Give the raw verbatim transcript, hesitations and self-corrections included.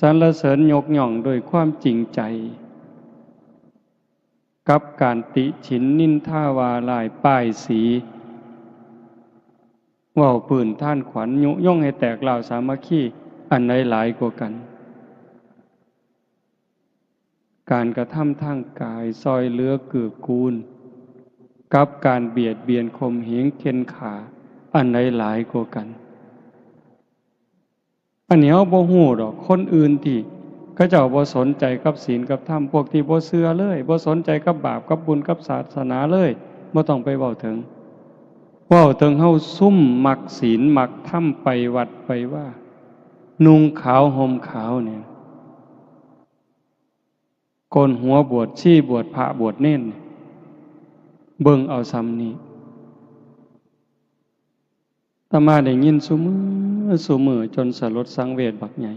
รรเสริญยกย่องด้วยความจริงใจ กับการติฉินนินทาว่าร้ายป้ายสี เว้าปื้นทานขวัญ ยุยงให้แตกร้าวสามัคคี อันใดหลายกว่ากัน การกระทำทางกายซอยเหลือเกื้อกูล กับการเบียดเบียนข่มเหงเข่นฆ่า อันใดหลายกว่ากัน อันนี้เฮาบ่ฮู้ดอก คนอื่นที่เขาเจ้าบ่สนใจกับศีลกับธรรม พวกที่บ่เชื่อเลย บ่สนใจกับบาปกับบุญกับศาสนาเลย บ่ต้องไปเว้าถึง เว้าถึงเฮาซุมมักศีลมักธรรม ไปวัดไปวา นุ่งขาวห่มขาวเนี่ย โกนหัวบวชชี บวชพระบวชเณร เบิ่งเอาส่ำนี้ อาตมาได้ยินซุมื้อซุมื้อจนสลดสังเวชบักใหญ่